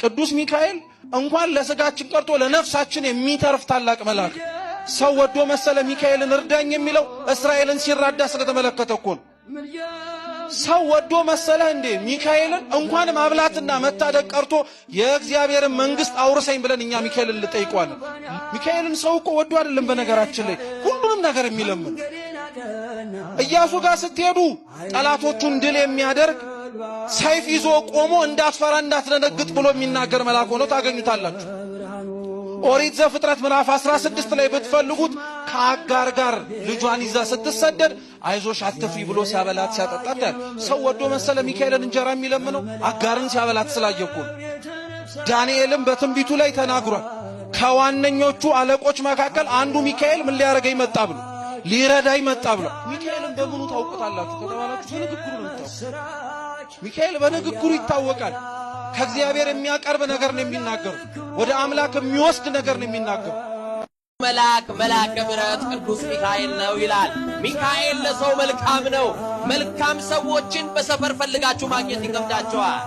ቅዱስ ሚካኤል እንኳን ለስጋችን ቀርቶ ለነፍሳችን የሚተርፍ ታላቅ መልአክ። ሰው ወዶ መሰለ ሚካኤልን እርዳኝ የሚለው? እስራኤልን ሲራዳ ስለተመለከተ እኮ ነው። ሰው ወዶ መሰለህ እንዴ ሚካኤልን እንኳን ማብላትና መታደግ ቀርቶ የእግዚአብሔርን መንግስት አውርሰኝ ብለን እኛ ሚካኤልን ልጠይቀዋለን? ሚካኤልን ሰው እኮ ወዶ አይደለም በነገራችን ላይ ሁሉንም ነገር የሚለምን። ኢያሱ ጋር ስትሄዱ ጠላቶቹን ድል የሚያደርግ፣ ሰይፍ ይዞ ቆሞ እንዳትፈራ እንዳትደነግጥ ብሎ የሚናገር መልአክ ሆኖ ታገኙታላችሁ። ኦሪት ዘፍጥረት ምዕራፍ 16 ላይ ብትፈልጉት ከአጋር ጋር ልጇን ይዛ ስትሰደድ አይዞሽ አትፍሪ ብሎ ሲያበላት ሲያጠጣት፣ ሰው ወዶ መሰለ ሚካኤልን እንጀራ የሚለምነው? አጋርን ሲያበላት ስላየ እኮ ነው። ዳንኤልም በትንቢቱ ላይ ተናግሯል። ከዋነኞቹ አለቆች መካከል አንዱ ሚካኤል ምን ሊያደርገኝ መጣ ብሎ፣ ሊረዳኝ መጣ ብሎ። ሚካኤልን በምኑ ታውቁታላችሁ ከተባላችሁ በንግግሩ ነው የምታውቁት። ሚካኤል በንግግሩ ይታወቃል። ከእግዚአብሔር የሚያቀርብ ነገር ነው የሚናገሩ። ወደ አምላክ የሚወስድ ነገር ነው የሚናገሩ። መልአክ መልአከ ምሕረት ቅዱስ ሚካኤል ነው ይላል። ሚካኤል ለሰው መልካም ነው። መልካም ሰዎችን በሰፈር ፈልጋችሁ ማግኘት ይከብዳቸዋል።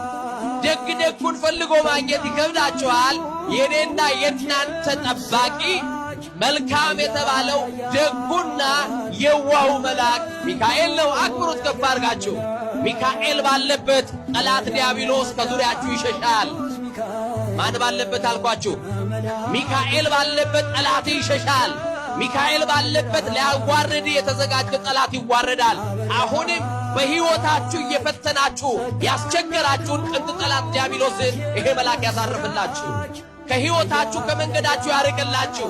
ደግ ደጉን ፈልጎ ማግኘት ይከብዳቸዋል። የኔና የእናንተ ጠባቂ መልካም የተባለው ደጉና የዋሁ መልአክ ሚካኤል ነው። አክብሩት ከፍ አድርጋችሁ። ሚካኤል ባለበት ጠላት ዲያብሎስ ከዙሪያችሁ ይሸሻል። ማን ባለበት አልኳችሁ? ሚካኤል ባለበት ጠላት ይሸሻል። ሚካኤል ባለበት ሊያዋርድ የተዘጋጀ ጠላት ይዋረዳል። አሁንም በሕይወታችሁ እየፈተናችሁ ያስቸገራችሁን ጥንት ጠላት ዲያብሎስን ይሄ መልአክ ያሳርፍላችሁ፣ ከሕይወታችሁ ከመንገዳችሁ ያርቅላችሁ።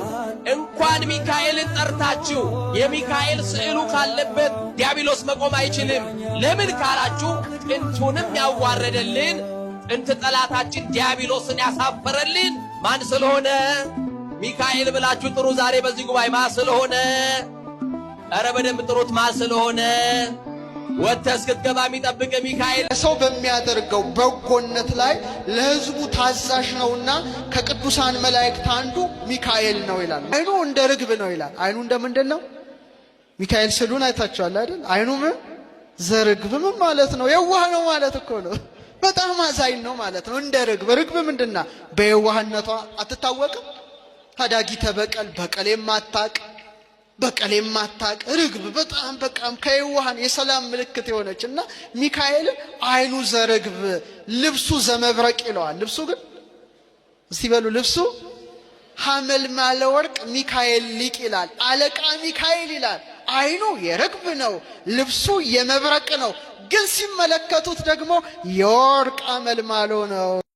እንኳን ሚካኤልን ጠርታችሁ የሚካኤል ስዕሉ ካለበት ዲያብሎስ መቆም አይችልም። ለምን ካላችሁ ጥንቱንም ያዋረደልን፣ ጥንት ጠላታችን ዲያብሎስን ያሳፈረልን ማን ስለሆነ? ሚካኤል ብላችሁ ጥሩ። ዛሬ በዚህ ጉባኤ ማን ስለሆነ? ኧረ በደንብ ጥሩት። ማን ስለሆነ? ወጥተህ እስክትገባ የሚጠብቅ ሚካኤል። ሰው በሚያደርገው በጎነት ላይ ለሕዝቡ ታዛዥ ነውና ከቅዱሳን መላእክት አንዱ ሚካኤል ነው ይላል። አይኑ እንደ ርግብ ነው ይላል። አይኑ እንደ ምንድን ነው? ሚካኤል ስዕሉን አይታችኋል አይደል? አይኑ ምን ዘርግብ ምን ማለት ነው? የዋህ ነው ማለት እኮ ነው። በጣም አዛኝ ነው ማለት ነው። እንደ ርግብ። ርግብ ምንድና? በየዋህነቷ አትታወቅም? ታዳጊ ተበቀል በቀል የማታቅ፣ በቀል የማታቅ ርግብ በጣም በቃም ከየዋሃን የሰላም ምልክት የሆነች እና ሚካኤል አይኑ ዘርግብ ልብሱ ዘመብረቅ ይለዋል። ልብሱ ግን እስቲ በሉ ልብሱ ሐመልማለ ወርቅ ሚካኤል ሊቅ ይላል። አለቃ ሚካኤል ይላል። አይኑ የርግብ ነው፣ ልብሱ የመብረቅ ነው። ግን ሲመለከቱት ደግሞ የወርቅ አመልማሎ ነው።